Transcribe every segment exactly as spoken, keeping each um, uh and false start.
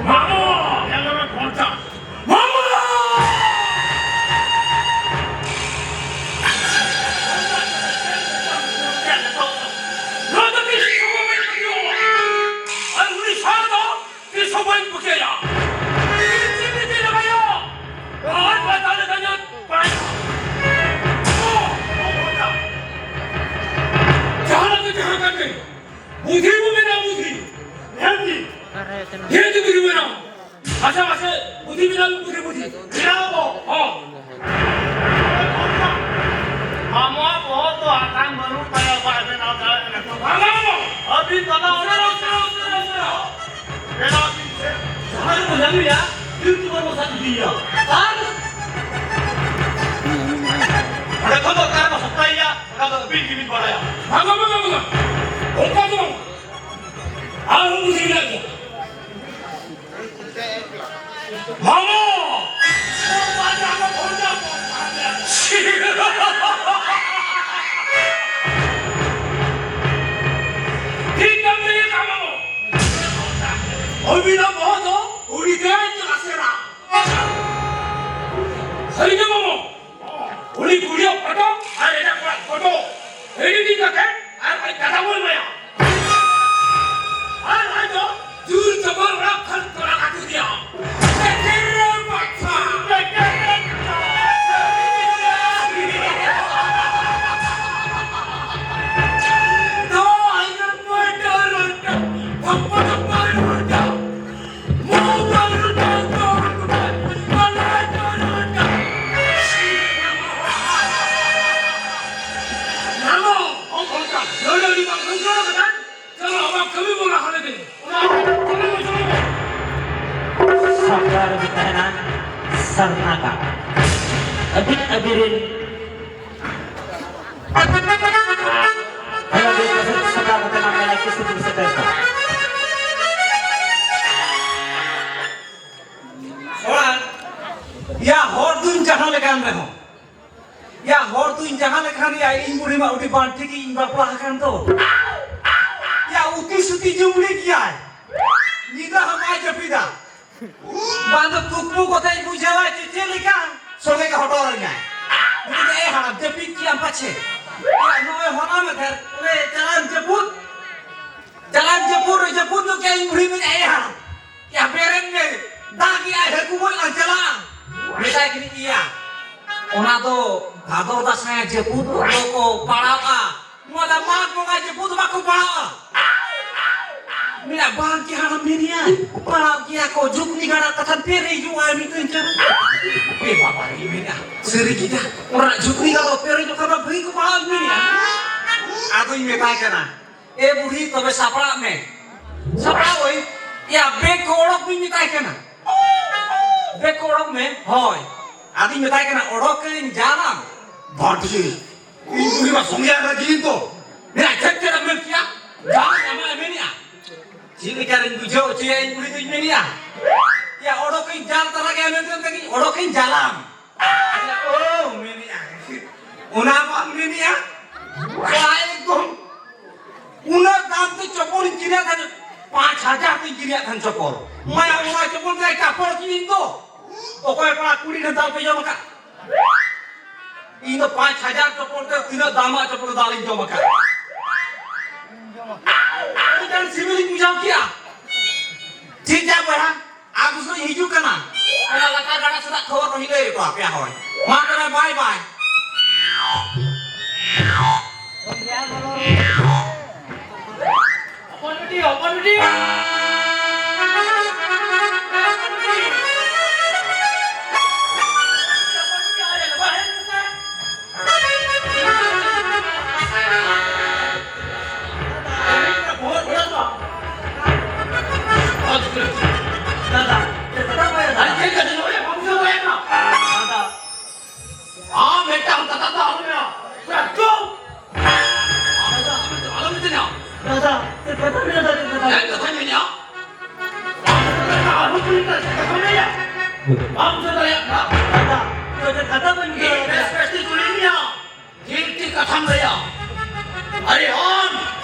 ᱢᱟᱢᱚ! ᱧᱮᱞ ᱢᱮ ᱠᱷᱚᱨᱪᱟ᱾ ᱢᱟᱢᱚ! ᱱᱚᱣᱟ ᱫᱚ ᱛᱤᱥ ᱦᱚᱸ ᱵᱟᱹᱧ ᱯᱟᱹᱛᱭᱟᱹᱣᱟ᱾ ᱟᱨ ᱩᱱᱤ ᱥᱟᱶ ᱫᱚ ᱛᱤᱥ ᱦᱚᱸ ᱵᱟᱹᱧ ᱯᱟᱹᱛᱭᱟᱹᱣᱟ᱾ ᱪᱮᱫ ᱯᱮ ᱪᱮᱫ ᱞᱮᱠᱟᱭᱟ? ᱟᱨ ᱯᱟᱛᱟ ᱞᱮᱠᱟ ᱧᱚᱜ ᱯᱟᱭ᱾ ᱡᱟᱦᱟᱸ ᱫᱚ ᱡᱟᱦᱟᱸ ᱠᱟᱱ ᱜᱮ᱾ ᱵᱩᱫᱷᱤ ᱵᱚ ᱢᱮᱱᱟ, ᱵᱩᱫᱷᱤ᱾ ᱧᱮᱞ ᱢᱮ᱾ ᱧᱮᱞ ᱛᱮ ᱵᱩᱫᱷᱤ ᱵᱮᱱᱟᱣ᱾ ᱢᱟᱥᱮ, ᱢᱟᱥᱮ, ᱵᱩᱫᱷᱤ ᱵᱮᱱᱟᱣ, ᱵᱩᱫᱷᱤ, ᱵᱩᱫᱷᱤ᱾ ᱵᱮᱱᱟᱣ ᱟᱵᱚ᱾ ᱦᱚᱸ᱾ ᱟᱢᱟᱜ ᱵᱚᱦᱚᱜ ᱫᱚ ᱟᱛᱟᱝ ᱵᱟᱹᱱᱩᱜ ᱛᱟᱭᱟ, ᱵᱟᱭ ᱵᱮᱱᱟᱣ ᱫᱟᱲᱮᱭᱟᱜ ᱠᱟᱱᱟ᱾ ᱵᱟᱝ, ᱵᱟᱝ, ᱵᱟᱝ᱾ ᱟᱹᱵᱤᱱ ᱛᱟᱞᱟ ᱚᱲᱟᱜ ᱨᱮ ᱩᱥᱟᱹᱨᱟ, ᱩᱥᱟᱹᱨᱟ, ᱩᱥᱟᱹᱨᱟ᱾ ᱵᱮᱱᱟᱣ ᱵᱤᱱ ᱥᱮ᱾ ᱡᱟᱦᱟᱸ ᱨᱮᱠᱚ ᱧᱟᱢᱮᱭᱟ, ᱤᱭᱩᱴᱩᱵᱟᱨ ᱠᱚ ᱥᱟᱵ ᱤᱫᱤᱭᱮᱭᱟ᱾ ᱟᱨ ᱚᱸᱰᱮ ᱠᱷᱚᱱ ᱫᱚ ᱚᱠᱟ ᱨᱮᱠᱚ ᱥᱟᱯᱞᱟᱭᱮᱭᱟ, ᱚᱱᱟ ᱫᱚ ᱟᱹᱵᱤᱱ ᱜᱮᱵᱤᱱ ᱵᱟᱲᱟᱭᱟ᱾ ᱵᱟᱝ, ᱵᱟᱝ, ᱵᱟᱝ, ᱵᱟᱝ᱾ ᱚᱱᱠᱟ ᱫᱚ ᱵᱟᱝ᱾ ᱟᱨᱦᱚᱸ ᱵᱩᱫᱷᱤ ᱢᱮᱱᱟᱜ ᱜᱮᱭᱟ᱾ ᱢᱟᱢᱚ! ᱴᱷᱤᱠ ᱜᱮᱢ ᱞᱟᱹᱭ ᱟᱠᱟᱫ, ᱢᱟᱢᱚ᱾ ᱟᱹᱵᱤᱱᱟᱜ ᱵᱚᱦᱚᱜ ᱫᱚ ᱩᱰᱤ ᱛᱮ ᱞᱟᱥᱮᱨᱟ᱾ ᱥᱟᱹᱨᱤ ᱜᱮ, ᱢᱟᱢᱚ᱾ ᱩᱱᱤ ᱠᱩᱲᱤᱭᱟᱜ ᱯᱷᱳᱴᱳ ᱟᱨ ᱮᱴᱟᱜ ᱠᱚᱲᱟᱜ ᱯᱷᱳᱴᱳ ᱮᱰᱤᱴᱤᱝ ᱠᱟᱛᱮ ᱟᱨ ᱟᱡ ᱫᱟᱫᱟ ᱵᱚᱱ ᱮᱢᱟᱭᱟ᱾ ᱟᱨ ᱟᱡ ᱫᱚ ᱡᱳᱨ ᱡᱚᱵᱚᱨ ᱨᱟᱜ ᱠᱷᱟᱱ ᱛᱚᱨᱟ ᱠᱟᱛᱮ ᱫᱤᱭᱟ᱾ ᱮᱠᱮᱨᱮ ᱵᱟᱪᱷᱟ, ᱮᱠᱮᱨᱮ ᱵᱟᱪᱷᱟ᱾ ᱫᱚ ᱟᱭ ᱨᱚᱴᱟ, ᱨᱚᱴᱟ, ᱵᱷᱚᱠ, ᱵᱷᱚᱠ, ᱨᱚᱴᱟ᱾ ᱥᱟᱯᱲᱟᱣ ᱨᱮ ᱛᱟᱦᱮᱱᱟ ᱥᱟᱨᱱᱟ ᱜᱟᱲ᱾ ᱟᱹᱵᱤᱱ ᱟᱹᱵᱤᱱ ᱨᱤᱱ ᱦᱮᱞᱳ, ᱥᱟᱯᱲᱟᱣ ᱠᱟᱛᱮ ᱱᱟᱢ ᱞᱟᱭ ᱠᱤᱥᱩ ᱫᱤᱱ ᱥᱮᱴᱮᱨ ᱠᱚ᱾ ᱚᱲᱟᱜ, ᱭᱟ, ᱦᱚᱲ ᱫᱩᱧ ᱡᱟᱦᱟᱸ ᱞᱮᱠᱟᱱ ᱨᱮᱦᱚᱸ, ᱭᱟ, ᱦᱚᱲ ᱫᱩᱧ ᱡᱟᱦᱟᱸ ᱞᱮᱠᱟᱱ, ᱭᱟ, ᱤᱧ ᱵᱩᱲᱦᱤ ᱢᱟ ᱟᱹᱰᱤ ᱵᱟᱝ ᱴᱷᱤᱠ ᱤᱧ ᱵᱟᱯᱞᱟ ᱟᱠᱟᱱ ᱫᱚ᱾ ᱭᱟ, ᱩᱛᱤ ᱥᱩᱛᱤ ᱡᱩᱢᱲᱤ ᱜᱮᱭᱟᱭ᱾ ᱦᱚᱸ ᱵᱟᱭ ᱡᱟᱹᱯᱤᱫᱟ᱾ ᱵᱟᱝ ᱫᱚ ᱠᱩᱠᱢᱩ ᱠᱚᱛᱮᱧ ᱵᱩᱡᱷᱟᱹᱣᱟ ᱡᱮ ᱪᱮᱫ ᱞᱮᱠᱟ ᱥᱚᱸᱜᱮ ᱜᱮ ᱦᱚᱴᱚᱨ ᱟᱹᱧᱟᱭ᱾ ᱩᱱᱤ ᱫᱚ, "ᱮ ᱦᱟᱲᱟᱢ, ᱡᱟᱹᱯᱤᱫ ᱠᱮᱜ ᱟᱢ ᱯᱟᱪᱷᱮ?" ᱭᱟ, ᱱᱚᱜᱼᱚᱭ ᱦᱚᱞᱟ ᱢᱟᱫᱷᱮᱨ ᱚᱱᱮ ᱪᱟᱞᱟᱣᱮᱱ ᱡᱟᱹᱯᱩᱫ, ᱪᱟᱞᱟᱣᱮᱱ ᱡᱟᱹᱯᱩᱫ ᱨᱮ ᱡᱟᱹᱯᱩᱫ ᱧᱚᱜ ᱠᱮᱜᱼᱟ, ᱤᱧ ᱵᱩᱲᱦᱤ ᱢᱮᱱᱮᱫᱼᱟ, "ᱮ ᱦᱟᱲᱟᱢ, ᱭᱟ, ᱵᱮᱨᱮᱫ ᱢᱮ, ᱫᱟᱜ ᱮᱜᱼᱟᱭ, ᱦᱟᱹᱠᱩ ᱜᱚᱡ ᱞᱟᱝ ᱪᱟᱞᱟᱜᱼᱟ᱾" ᱢᱮᱛᱟᱭ ᱠᱟᱹᱱᱟᱹᱧ, "ᱤᱭᱟ, ᱚᱱᱟ ᱫᱚ ᱵᱷᱟᱫᱚᱨ ᱫᱟᱸᱥᱟᱭ ᱡᱟᱹᱯᱩᱫ ᱚᱠᱛᱚ ᱠᱚ ᱯᱟᱲᱟᱜᱼᱟ, ᱱᱚᱣᱟ ᱫᱚ ᱢᱟᱜᱽ ᱵᱚᱸᱜᱟ ᱡᱟᱹᱯᱩᱫ ᱵᱟᱠᱚ ᱯᱟᱲᱟᱜᱼᱟ᱾" ᱢᱮᱱᱟ, "ᱵᱟᱝ ᱠᱮ ᱦᱟᱲᱟᱢ ᱢᱮᱱᱮᱜᱼᱟᱭ, ᱯᱟᱲᱟᱜ ᱜᱮᱭᱟ ᱠᱚ, ᱡᱷᱩᱠᱱᱤ ᱜᱟᱰᱟ ᱠᱟᱛᱷᱟ ᱯᱮᱨᱮᱡᱚᱜᱼᱟ ᱢᱤᱫᱴᱮᱱ ᱪᱟᱹᱨᱩ᱾ ᱮ ᱵᱟᱵᱟ ᱨᱮ, ᱢᱮᱱᱟ, ᱥᱟᱹᱨᱤ ᱜᱮᱭᱟ, ᱚᱱᱟ ᱡᱷᱩᱠᱱᱤ ᱜᱟᱰᱟ ᱯᱮᱨᱮᱡᱚᱜ ᱠᱷᱟᱱ ᱢᱟ ᱵᱷᱟᱹᱜᱤ ᱠᱚ ᱯᱟᱲᱟᱜ ᱢᱮᱱᱮᱜᱼᱟ᱾" ᱟᱫᱚᱧ ᱢᱮᱛᱟᱭ ᱠᱟᱱᱟ, "ᱮ ᱵᱩᱲᱦᱤ, ᱛᱚᱵᱮ ᱥᱟᱯᱲᱟᱜ ᱢᱮ᱾" ᱥᱟᱯᱲᱟᱣ ᱟᱹᱧ᱾ ᱭᱟ, ᱵᱮᱜᱽ ᱠᱚ ᱚᱰᱚᱠ ᱵᱟᱹᱧ ᱢᱮᱛᱟᱭ ᱠᱟᱱᱟ᱾ "ᱵᱮᱜᱽ ᱠᱚ ᱚᱰᱚᱠ ᱢᱮ᱾" ᱦᱳᱭ᱾ ᱟᱫᱚᱧ ᱢᱮᱛᱟᱭ ᱠᱟᱱᱟ, "ᱚᱰᱚᱠᱟᱹᱧ ᱡᱟᱞᱟᱢ?" ᱵᱟᱹᱴᱤ᱾ ᱤᱧ ᱵᱩᱲᱦᱤ ᱢᱟ ᱥᱚᱸᱜᱮ ᱟᱨ ᱨᱟᱹᱜᱤ ᱮᱱ ᱫᱚ᱾ ᱢᱮᱱᱟ, "ᱪᱮᱫ ᱪᱮᱫ ᱮᱢ ᱢᱮᱱ ᱠᱮᱭᱟ? ᱡᱟᱞᱟᱢ ᱮᱢᱟ ᱮᱢᱮᱱᱮᱜᱼᱟ?" ᱪᱮᱫ ᱞᱮᱠᱟᱨᱤᱧ ᱵᱩᱡᱷᱟᱹᱣ ᱦᱚᱪᱚᱭᱟ ᱤᱧ ᱵᱩᱲᱦᱤ ᱫᱚᱧ ᱢᱮᱱᱮᱜᱼᱟ? ᱭᱟ, ᱚᱰᱚᱠᱟᱹᱧ ᱡᱟᱞ ᱛᱟᱨᱟ ᱜᱮ ᱢᱮᱱᱛᱮ ᱢᱮᱛᱟᱜᱤᱧ, "ᱚᱰᱚᱠᱟᱹᱧ ᱡᱟᱞᱟᱢ?" ᱚ, ᱢᱮᱱᱮᱜᱼᱟ᱾ ᱚᱱᱟ ᱵᱟᱢ ᱢᱮᱱᱮᱜᱼᱟ? ᱠᱚᱲᱟ ᱮᱠᱫᱚᱢ ᱩᱱᱟᱹᱜ ᱫᱟᱢ ᱛᱮ ᱪᱚᱯᱚᱞᱤᱧ ᱠᱤᱨᱤᱧ ᱛᱟᱦᱮᱸᱱ, ᱯᱟᱸᱪ ᱦᱟᱡᱟᱨ ᱛᱮᱧ ᱠᱤᱨᱤᱧ ᱛᱟᱦᱮᱸᱱ ᱪᱚᱯᱚᱞ᱾ ᱢᱟᱭᱟ, ᱚᱱᱟ ᱪᱚᱯᱚᱞ ᱛᱮ ᱪᱟᱯᱚᱞ ᱠᱤᱨᱤᱧ ᱫᱚ᱾ ᱚᱠᱚᱭ ᱠᱚᱲᱟ ᱠᱩᱲᱤ ᱴᱷᱮᱱ ᱫᱟᱢ ᱯᱮ ᱡᱚᱢ ᱟᱠᱟᱫ? ᱤᱧ ᱫᱚ ᱯᱟᱸᱪ ᱦᱟᱡᱟᱨ ᱪᱚᱯᱚᱞ ᱛᱮ ᱛᱤᱱᱟᱹᱜ ᱫᱟᱢᱟᱜ ᱪᱚᱯᱚᱞ ᱫᱟᱞᱤᱧ ᱡᱚᱢ ᱟᱠᱟᱫ᱾ ᱟᱹᱰᱤ ᱜᱟᱱ ᱥᱤᱵᱤᱞᱤᱧ ᱵᱩᱡᱷᱟᱹᱣ ᱠᱮᱜᱼᱟ᱾ ᱴᱷᱤᱠ ᱜᱮᱭᱟ ᱵᱚᱭᱦᱟ, ᱟᱨ ᱫᱚᱥᱨᱟᱧ ᱦᱤᱡᱩᱜ ᱠᱟᱱᱟ᱾ ᱚᱱᱟ ᱞᱟᱛᱟᱨ ᱜᱟᱰᱟ ᱥᱮᱫᱟᱜ ᱠᱷᱚᱵᱚᱨ ᱦᱚᱸᱧ ᱞᱟᱹᱭ ᱟᱠᱚᱣᱟ ᱯᱮᱭᱟ ᱦᱚᱲ᱾ ᱢᱟ ᱛᱚᱵᱮ, ᱵᱟᱭ ᱵᱟᱭ᱾ ᱦᱚᱯᱚᱱ ᱵᱤᱴᱤ, ᱦᱚᱯᱚᱱ ᱵᱤᱴᱤ᱾ ᱫᱟᱫᱟ, ᱪᱮᱫ ᱠᱟᱛᱷᱟ ᱠᱚ ᱫᱟᱫᱟ? ᱟᱨ ᱪᱮᱫ ᱠᱟᱛᱷᱟ ᱠᱚ ᱵᱟᱢ ᱵᱩᱡᱷᱟᱹᱣ ᱫᱟᱲᱮᱭᱟᱜ ᱠᱟᱱᱟ? ᱫᱟᱫᱟ᱾ ᱟᱢ ᱢᱤᱫᱴᱟᱝ ᱠᱟᱛᱷᱟ ᱫᱚ ᱟᱞᱚᱢ ᱢᱮᱱᱟ᱾ ᱯᱩᱨᱟᱹ ᱪᱩᱯ! ᱫᱟᱫᱟ, ᱟᱞᱚᱢ ᱢᱮᱛᱟᱹᱧᱟ᱾ ᱫᱟᱫᱟ, ᱪᱮᱫ ᱠᱟᱛᱷᱟ ᱢᱮᱱᱟᱜ ᱫᱟᱫᱟ, ᱫᱟᱫᱟ? ᱪᱮᱫ ᱠᱟᱛᱷᱟᱧ ᱢᱮᱱᱟ? ᱟᱨᱦᱚᱸ ᱠᱩᱞᱤ ᱢᱮ, ᱪᱮᱫ ᱠᱟᱛᱷᱟᱢ ᱞᱟᱹᱭᱟ? ᱵᱟᱢ ᱵᱩᱡᱷᱟᱹᱣ ᱫᱟᱲᱮᱭᱟᱜ ᱠᱟᱱᱟ? ᱫᱟᱫᱟ, ᱪᱮᱫ ᱠᱟᱛᱷᱟ ᱵᱟᱹᱧ ᱵᱩᱡᱷᱟᱹᱣ ᱤᱧ ᱵᱮᱥ ᱫᱟᱲᱮᱭᱟᱜ ᱵᱮᱥ ᱛᱮᱧ ᱠᱩᱞᱤᱭᱮᱫ ᱢᱮᱭᱟ᱾ ᱪᱮᱫ ᱪᱮᱫ ᱠᱟᱛᱷᱟᱢ ᱞᱟᱹᱭᱟ? ᱟᱨᱮ ᱟᱢ,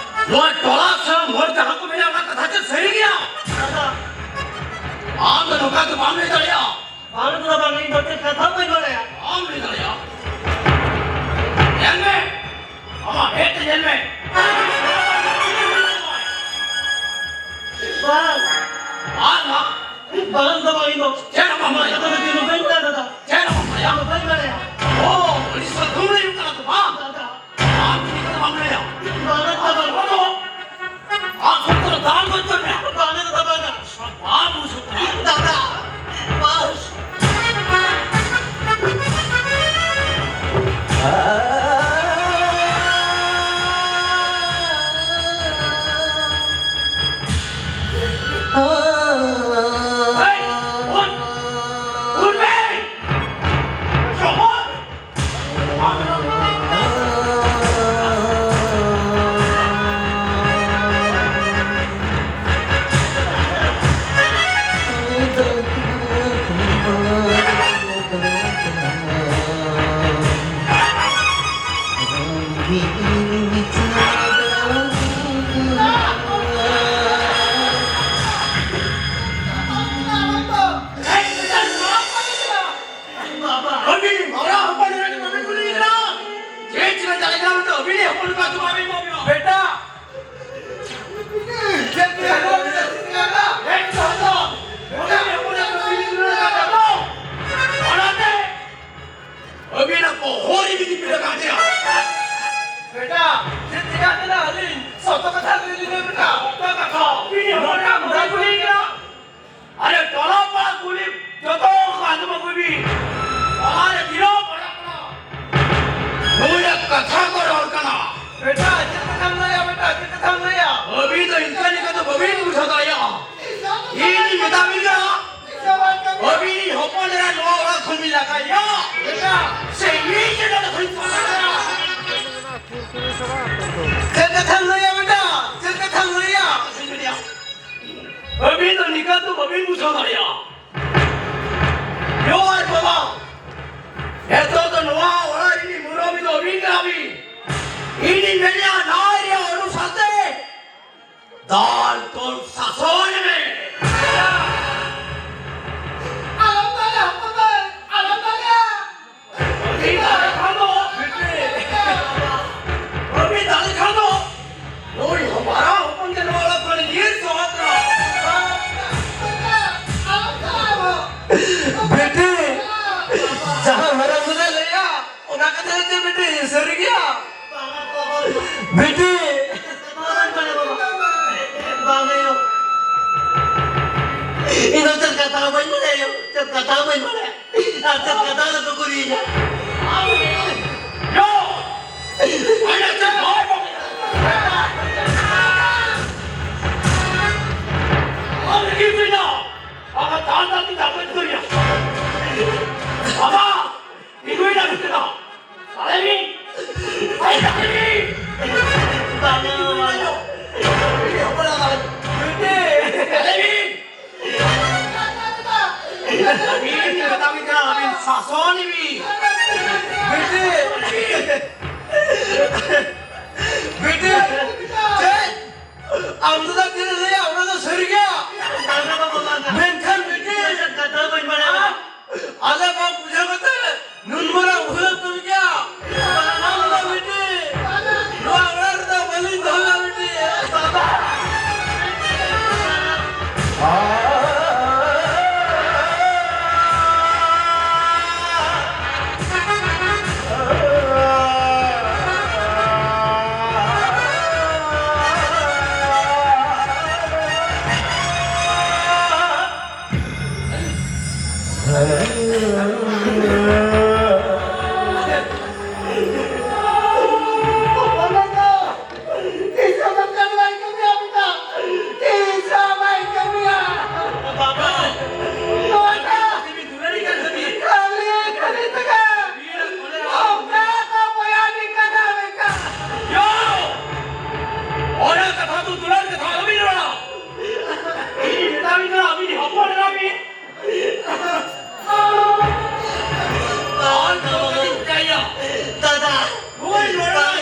ᱱᱚᱣᱟ ᱴᱚᱞᱟ ᱥᱟᱱᱟᱢ ᱦᱚᱲ ᱡᱟᱦᱟᱸ ᱠᱚ ᱢᱮᱱᱟ, ᱚᱱᱟ ᱠᱟᱛᱷᱟ ᱪᱮᱫ ᱥᱟᱹᱨᱤ ᱜᱮᱭᱟ? ᱫᱟᱫᱟ, ᱵᱟᱢ ᱞᱟᱹᱭ ᱫᱟᱲᱮᱭᱟᱜᱼᱟ᱾ ᱵᱟᱝ ᱫᱟᱫᱟ, ᱵᱟᱝ, ᱤᱧ ᱫᱚ ᱪᱮᱫ ᱠᱟᱛᱷᱟ ᱦᱚᱸ ᱵᱟᱹᱧ ᱵᱟᱲᱟᱭᱟ᱾ ᱵᱟᱢ ᱞᱟᱹᱭ ᱫᱟᱲᱮᱭᱟᱜᱼᱟ? ᱧᱮᱞ ᱢᱮ, ᱟᱢᱟᱜ ᱢᱮᱫ ᱛᱮ ᱧᱮᱞ ᱢᱮ᱾ ᱵᱟᱝ᱾ ᱟᱨ ᱢᱟ᱾ ᱵᱟᱝ ᱫᱟᱫᱟ, ᱤᱧ ᱫᱚ ᱪᱮᱫ ᱦᱚᱸ ᱵᱟᱢ ᱵᱟᱲᱟᱭᱟ? ᱫᱟᱫᱟ, ᱤᱧ ᱫᱚ ᱵᱟᱹᱧ ᱵᱟᱲᱟᱭᱟ ᱫᱟᱫᱟ᱾ ᱪᱮᱫ ᱦᱚᱸ ᱵᱟᱢ ᱵᱟᱲᱟᱭᱟ? ᱤᱧ ᱫᱚ ᱵᱟᱹᱧ ᱵᱟᱲᱟᱭᱟ᱾ ᱳ, ᱩᱲᱤᱥᱥᱟ ᱫᱷᱩᱢ ᱞᱟᱹᱭ ᱠᱟᱱᱟ ᱛᱚ, ᱵᱟᱝ? ᱫᱟᱫᱟ᱾ ᱟᱢ ᱪᱮᱫ ᱠᱟᱛᱷᱟ ᱵᱟᱢ ᱞᱟᱹᱭᱟ? ᱵᱟᱝ ᱫᱟᱫᱟ, ᱵᱟᱝ᱾ ᱟᱢ ᱥᱚᱛᱚ ᱫᱟᱞ ᱜᱚᱡ ᱠᱚ ᱢᱮ᱾ ᱵᱟᱝ ᱫᱟᱫᱟ, ᱵᱟᱝ᱾ ᱵᱟᱢ ᱵᱩᱡᱷᱟᱹᱣ ᱠᱟᱱᱟ? ᱫᱟᱫᱟ, ᱵᱟᱝ᱾ ᱦᱮᱭ, ᱩᱱ, ᱩᱱ ᱢᱮ! ᱡᱚᱦᱚᱨ! ᱟᱹᱰᱤ ᱢᱟᱨᱟᱝ ᱦᱚᱯᱚᱱ ᱮᱨᱟ ᱴᱷᱮᱱ ᱵᱟᱵᱮᱱ ᱠᱩᱞᱤᱭᱮ ᱠᱟᱱᱟ? ᱪᱮᱫ ᱪᱤᱠᱟᱹ ᱪᱟᱞᱟᱜ ᱠᱟᱱᱟ? ᱢᱤᱫᱴᱟᱝ ᱟᱹᱵᱤᱱ ᱦᱚᱯᱚᱱ ᱮᱨᱟ ᱠᱚ ᱵᱟᱵᱮᱱ ᱮᱢᱟ ᱵᱮᱱᱟ᱾ ᱵᱮᱴᱟ! ᱪᱮᱫ ᱪᱤᱠᱟᱹ ᱠᱟᱱᱟ? ᱵᱮᱴᱟ, ᱪᱮᱫ ᱪᱤᱠᱟᱹ ᱠᱟᱱᱟ? ᱦᱮᱡ ᱠᱚ ᱦᱚᱯᱚᱱ! ᱟᱹᱵᱤᱱ ᱦᱚᱯᱚᱱ ᱮᱨᱟ ᱠᱚ ᱵᱤᱱ ᱠᱩᱞᱤ ᱠᱟᱱᱟ ᱛᱚ? ᱚᱱᱟᱛᱮ ᱟᱹᱵᱤᱱᱟᱜ ᱵᱚᱦᱚᱜ ᱨᱮ ᱵᱤᱱ ᱯᱤᱴᱷᱟᱹ ᱠᱟᱱ ᱛᱟᱭᱟ᱾ ᱵᱮᱴᱟ, ᱪᱮᱫ ᱪᱤᱠᱟᱹ ᱠᱟᱱᱟ? ᱟᱹᱞᱤᱧ ᱥᱚᱛᱚ ᱠᱟᱛᱷᱟ ᱞᱟᱹᱭ ᱞᱤᱧ ᱵᱮᱴᱟ᱾ ᱥᱚᱛᱚ ᱠᱟᱛᱷᱟ? ᱟᱹᱵᱤᱱ ᱦᱚᱯᱚᱱ ᱮᱨᱟ ᱠᱚ ᱵᱟᱵᱮᱱ ᱠᱩᱞᱤ ᱠᱟᱱᱟ? ᱟᱨᱮ, ᱴᱚᱞᱟ ᱯᱟᱲᱟ ᱠᱩᱞᱤ ᱡᱚᱛᱚ ᱠᱚ ᱟᱸᱡᱚᱢ ᱟᱹᱜᱩᱭ ᱵᱤᱱ᱾ ᱚᱱᱟ ᱨᱮ ᱛᱤᱱᱟᱹᱜ ᱯᱟᱲᱟᱜ ᱠᱟᱱᱟ? ᱱᱩᱭᱟᱜ ᱠᱟᱛᱷᱟ ᱠᱚ ᱨᱚᱲ ᱠᱟᱱᱟ᱾ ᱵᱮᱴᱟ, ᱪᱮᱫ ᱠᱟᱛᱷᱟᱢ ᱞᱟᱹᱭᱟ ᱵᱮᱴᱟ, ᱪᱮᱫ ᱠᱟᱛᱷᱟᱢ ᱞᱟᱹᱭᱟ? ᱟᱹᱵᱤᱱ ᱫᱚ ᱤᱱᱠᱟᱹ ᱞᱮᱠᱟ ᱫᱚ ᱵᱟᱹᱵᱤᱱ ᱵᱩᱡᱷᱟᱹᱣ ᱫᱟᱲᱮᱭᱟᱜᱼᱟ᱾ ᱤᱧ ᱢᱮᱛᱟ ᱵᱤᱱ ᱠᱟᱱᱟ, ᱟᱹᱵᱤᱱ ᱦᱚᱯᱚᱱ ᱮᱨᱟ ᱱᱚᱣᱟ ᱚᱲᱟᱜ ᱠᱷᱚᱱ ᱵᱤᱱ ᱞᱟᱜᱟᱭᱮᱭᱟ᱾ ᱵᱮᱴᱟ, ᱥᱮ ᱤᱧ ᱜᱮ ᱱᱚᱰᱮ ᱠᱷᱚᱱ ᱤᱧ ᱯᱟᱲᱟᱜ ᱠᱟᱱᱟ? ᱪᱮᱫ ᱠᱟᱛᱷᱟᱢ ᱞᱟᱹᱭᱟ ᱵᱮᱴᱟ, ᱪᱮᱫ ᱠᱟᱛᱷᱟᱢ ᱞᱟᱹᱭᱟ? ᱟᱹᱵᱤᱱ ᱫᱚ ᱱᱤᱠᱟᱹ ᱫᱚ ᱵᱟᱹᱵᱤᱱ ᱵᱩᱡᱷᱟᱹᱣ ᱫᱟᱲᱮᱭᱟᱜᱼᱟ᱾ ᱭᱳ ᱟᱨ ᱵᱟᱵᱟ, ᱱᱤᱛᱚᱜ ᱫᱚ ᱱᱚᱣᱟ ᱚᱲᱟᱜ ᱨᱤᱱᱤᱡ ᱢᱩᱨᱟᱹᱵᱤ ᱫᱚ ᱟᱹᱵᱤᱱ ᱠᱟᱱᱟ ᱵᱤᱱ᱾ ᱤᱧᱤᱧ ᱢᱮᱱᱮᱫᱼᱟ, ᱱᱟᱭ ᱨᱮᱭᱟᱜ ᱚᱱᱩᱥᱟᱨ ᱛᱮ ᱫᱟᱞ ᱛᱚᱞ ᱥᱟᱥᱚᱱ ᱢᱮ᱾ ᱥᱟᱹᱨᱤ ᱜᱮᱭᱟ? ᱵᱤᱴᱤ! ᱵᱟᱝ ᱦᱩᱭᱩᱜ᱾ ᱤᱧ ᱫᱚ ᱪᱮᱫ ᱠᱟᱛᱷᱟ ᱦᱚᱸ ᱵᱟᱹᱧ ᱵᱟᱲᱟᱭᱟ, ᱪᱮᱫ ᱠᱟᱛᱷᱟ ᱦᱚᱸ ᱵᱟᱹᱧ ᱵᱟᱲᱟᱭᱟ᱾ ᱟᱨ ᱪᱮᱫ ᱠᱟᱛᱷᱟ ᱦᱚᱸ ᱵᱟᱠᱚ ᱠᱩᱞᱤᱭᱤᱧᱟ᱾ ᱭᱳ! ᱟᱭ ᱪᱮᱫ ᱦᱚᱲ ᱵᱚ-, ᱟᱢ ᱠᱤ ᱵᱤᱱᱟ? ᱟᱢ ᱫᱟᱱ ᱫᱟᱱ ᱛᱤ ᱫᱟᱯᱮ ᱛᱩᱭᱟ᱾ ᱟᱢᱟ! ᱛᱤᱸᱜᱩᱭ ᱞᱟᱹᱜᱤᱫ ᱛᱮᱫᱚ ᱟᱞᱮ ᱢᱤᱫ, ᱟᱞᱮ ᱢᱤᱫ, ᱵᱟᱝᱟ, ᱵᱟᱝᱟ᱾ ᱟᱞᱮ ᱢᱤᱫ᱾ ᱟᱹᱵᱤᱱ ᱠᱟᱛᱷᱟ ᱵᱤᱱ ᱠᱟᱱᱟ, ᱟᱹᱵᱤᱱ ᱥᱟᱥᱚᱱ ᱵᱤᱱ᱾ ᱵᱤᱴᱤ᱾ ᱵᱤᱴᱤ᱾ ᱪᱮᱫ? ᱟᱢ ᱫᱟᱫᱟ ᱛᱤᱱᱟᱹᱜ ᱞᱟᱹᱭᱟ, ᱚᱱᱟ ᱫᱚ ᱥᱟᱹᱨᱤ ᱜᱮᱭᱟ᱾ ᱵᱟᱝᱟ ᱵᱟᱵᱟ, ᱵᱟᱝᱟ᱾ ᱢᱮᱱᱠᱷᱟᱱ ᱵᱤᱴᱤ, ᱪᱮᱫ ᱠᱟᱛᱷᱟ ᱵᱟᱹᱧ ᱵᱟᱲᱟᱭᱟ᱾ ᱟᱞᱮ ᱵᱟᱢ ᱵᱩᱡᱷᱟᱹᱣ ᱠᱟᱛᱮ ᱱᱩᱱ ᱢᱟᱨᱟᱝ ᱵᱷᱩᱞ ᱮᱢ ᱠᱟᱹᱢᱤ ᱠᱮᱜᱼᱟ᱾ ᱟᱢ ᱫᱚ ᱵᱤᱴᱤ, ᱱᱚᱣᱟ ᱚᱲᱟᱜ ᱨᱮᱫᱚ ᱵᱟᱹᱞᱤᱧ ᱫᱚᱦᱚ ᱢᱮᱭᱟ ᱵᱤᱴᱤ᱾ ᱵᱟᱵᱟ᱾